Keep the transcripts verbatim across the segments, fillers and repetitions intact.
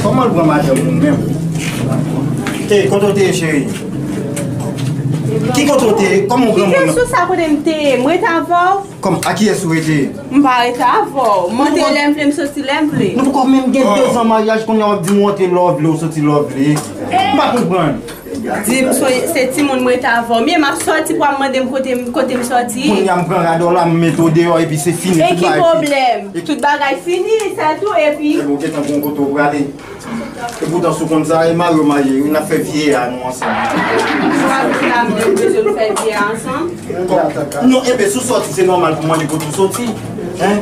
Kòman l pran madanm ou menm? E, kote w te ye, cheri? Ki kote w te ye? Kòman w pran moun nan? Kite sou sa kote m te ye. M rete avè w. Kòm, a kiyès ou rete? M pa rete avè w. M antre lè m vle, m soti lè m vle. Nou poko menm gen dezan maryaj, kounye a w ap di m w antre lè w vle, w soti lè w vle. M pa konprann. Di m so, se timoun m rete avè w. M ye, m ap soti pou w ap mande m kote m, kote m soti. Kounye a m pran rad w la, m mete w deyò, epi se fini, tout bagay fini. E ki pwoblèm? Tout bagay fini, se tou, epi. Epi w gentan gon kote w prale. E poutan, si w konn sa, e mari w marye, wi, n ap fè vye a nou ansanm. Sa vle di la, m bezwen nou fè vye a ansanm? Non, enben, si w soti, se nòmal pou mande kote w soti. Hein?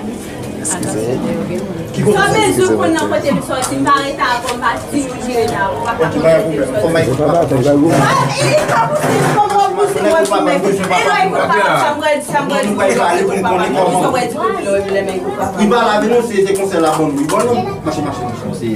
Eskize. Ki kote w soti? Sa bezwen konn nan kote m soti, m pa rete avè w, m pa di nou ki rete avè w, pa ka konn kote m soti. Fò m bay kout pa. Ah, e pa posib, fò m pouse w pou mwen. E lè kout pa, sa m pral di, sa m pral di, sa m pral di, sa m pral di, lè men kout pa. Li pa lave nou, se, se konsèy la bon, wi. Bon, non. Mache, mache, mache.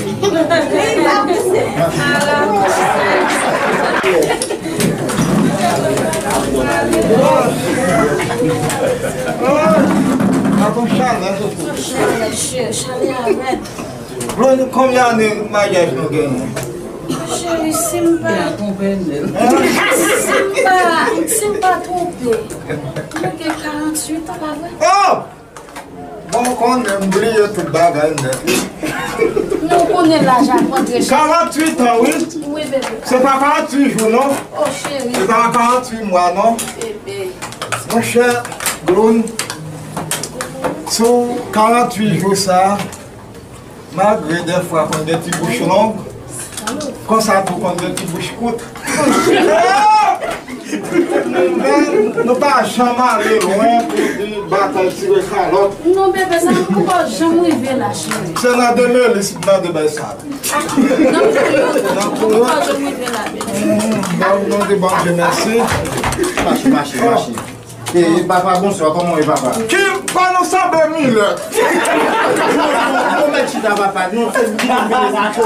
Cheri, konbyen ane maryaj nou genyen? Cheri, si m pa, si m pa, si m pa twonpe, nou gen karanntuit an, pa vre? Oh! Bon, ou konnen m bliye tout bagay nèt, wi. Non, ou konnen laj ap rantre, cheri. Karanntuit an, wi. Wi, bebe. Se pa karanntuit jou, non. Oh, cheri. Se pa karanntuit mwa, non. Bebe. Monchè, Gloun, sou karanntuit jou sa, malgre dèfwa konn gen ti bouch long, konsa tou konn gen ti bouch kout. Men, nou pa janm ale lwen pou di batay tire kalòt. Non, bebe, sa poko janm rive la, cheri. Se nan de melis m tande bay sa. Ah, nan kouyot, nan kouyot, poko janm rive la, bebe. Bon, nou di Bondye mèsi. Mache, mache, mache. E, e papa, bonswa, kòman w ye, papa? Ki pa nou sanble milèt? Non, mèt chita, papa. Non, se vini, vini, vini.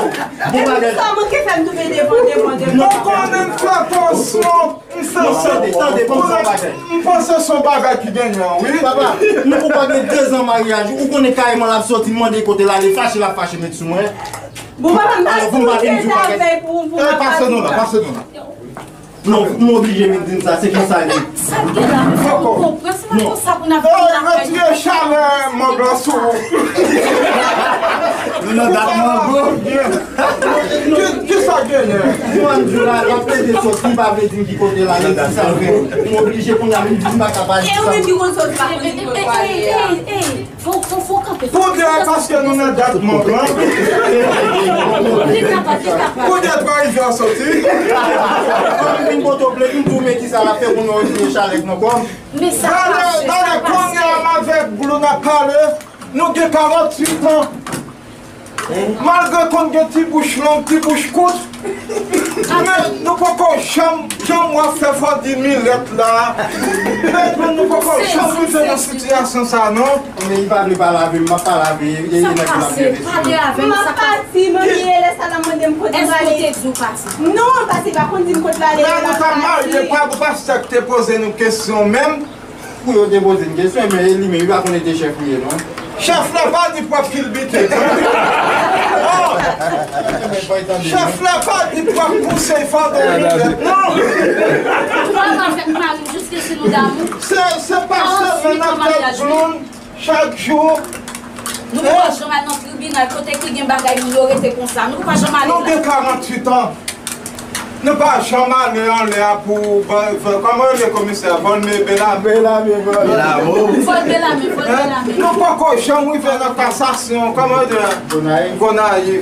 Bon bagay. Sa manke fè m tounen devan, devan, devan. Non, konnen m fè atansyon. M fè sa. Non, tande, tande, ban m di w yon bagay. M panse se yon bagay ki genyen, wi. Papa, nou poko gen dezan maryaj, ou konnen kareman l ap soti, m mande kote l ale, fache l ap fache met sou mwen. Bon, papa, m ta di w, m te avè pou, pou. Eh, pase non la, pase non la. Non, m oblije vin di n sa, se konsa l ye. Sa k gen la, m pa konprann, se pa konsa pou n ap viv lakay nou. Retire chalè mango sou ou. Nou nan dat mango. Ki, ki sa genyen? Mwen di la, l ap plede soti, li pa vle di m ki kote l ale, ki sa l fè. M oblije kounye a vin di m pa ka pale. E ou menm ki konn soti, pa konn ki kote w ale a. Fò, fò, fò kanpe, fò kanpe. Poutèt paske nou nan dat mango. Li kapab, li kapab. Poutèt pa rive an soti. Kòm vin kote w vle, m tou men kisa l ap fè pou nou retire chalè k nan kò m. Men sa pa fè, sa pa fè. Gade, gade, kounye a m avèk Blue n ap pale, nou gen karanntuit an. Malgre konn gen ti bouch long, ti bouch kout, men nou poko janm, janm w ap fè fò di milèt la. Men nou poko janm rive nan sitiyasyon sa, non. Men li pa vle pale avè m, m ap pale avè li, e nèg la ap rele sou mwen. M ap pati, manmi, e lè sa l ap mande m kote m prale. Èske w te di w pati? Non, paske li pa konn di m kote l ale, lè nou t ap marye, pa, pastè k te poze nou kesyon menm. Pou yo te poze n kesyon, men e li menm, li pa konnen te chèf li ye, non. Chèf la pa di pwòp kilbite. Oh! Chèf la pa di pwòp konsèy fò de milèt, non. Ou pa ka fèt mari w jiske si nou damou. Se, se pa sèlman nan tèt Blonde, chak jou. Nou poko janm al nan tribinal, kote ki gen bagay moun yo rete konsa. Nou poko janm ale la. Nou gen karanntuit an. Nou pa janm ale anlè a pou, kòman yo rele komisè a? Volme Belame. Belame, Volme. Belamo. Volme Belame, Volme Belame. Nou poko janm rive nan kasasyon, kòman yo rele? Gonayiv. Gonayiv.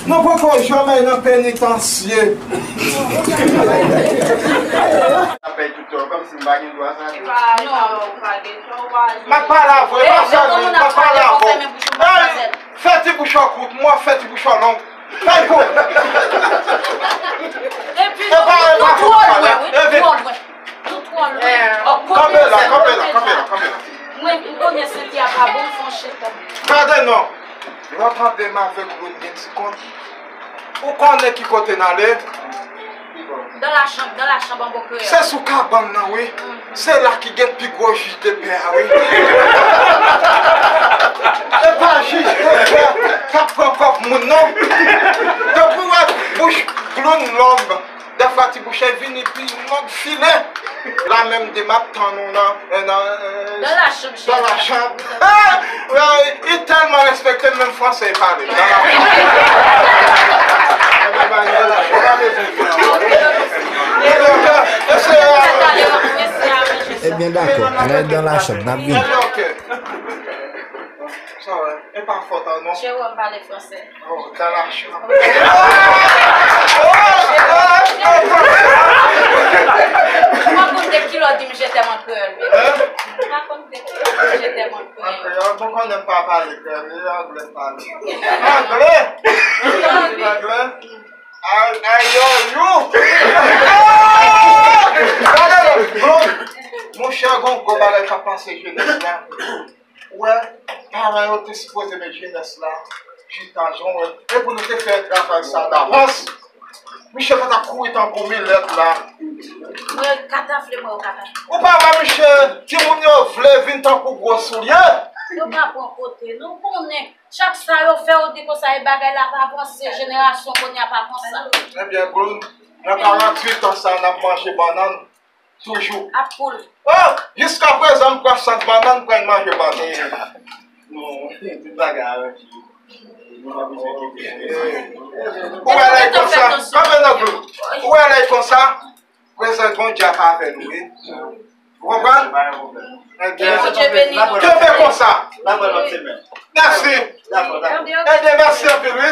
Nou poko janm al nan penitansye. Apèl tout tan, kòmsi m pa gen dwa sa. Non, ou pa gen dwa. M ap pale avè w, e pa sèlman, m ap pale avè w. Fè ti bouch ou kout, mwen fè ti bouch ou long. Fè l kou. Epi nou, nou twò lwen, wi, nou twò lwen. Nou twò lwen. Kanpe la, kanpe la, kanpe la, kanpe la. Mwen, m konnen senti a pa bon, fè yon chita. Gade non. Lè w tande m avèk Claude gen ti kont, ou konnen ki kote n ale? Dans la chambre, dans la chambre, an bon kreyòl. Se sou kabann nan, wi. Se la ki gen pi gwo jij de pè a, wi. E pa jij de pè k ap pran kòb moun, non. Epi m ap file. La menm de m ap tann ou nan, nan, euh, dans la chambre, dans la chambre. Ah! Li tèlman respekte m, menm fransè li pale. Dans la chambre. Ebyen, dakò, ann al dans la chambre, n ap vini. Ok. Sa va, e pa fòt an non. Jewòm pale fransè. Oh, dans la chambre. Ou pa konn de ki lè w di m je t'aime an kreyòl, bebe. Hein? Ou pa konn de ki lè w di m je t'aime an kreyòl. An kreyòl, bon, konnen m pa pale kreyòl, e anglè m pale. Anglè? Anglè? Ay, ay, yo, yo. Gade, bro. Monchè, gon gwo bagay k ap pase jenès la. Ou wè, paran yo te sipoze met jenès la chita jan w wè. E pou nou te fè travay sa davans. Michel pa t ap kouri tankou milèt la. Mwen katafle, mwen yo katafle. Ou pa wè, Michel, timoun yo vle vin tankou gwo soulye. Yo pa pran kote, nou konnen. Chak sa yo fè, yo di konsa, e bagay la pa avanse, jenerasyon kounye a pa konsa. Ebyen, Gloun, nan karanntuit an sa, n ap manje bannann. Toujou. Ap koul. Oh, jiskaprezan, m pran sant bannann, m pral manje bannann. Non, tout bagay aranje. Nou pa bezwen kite. Ou wè lè konsa, kanpe nan dlo. Ou wè lè konsa, prezans Bondye ap avè nou, wi. Ou konprann? Ebyen, Bondye beni nou. Kenbe konsa. Mèsi. Dakò, dakò. Ebyen, mèsi anpil, wi.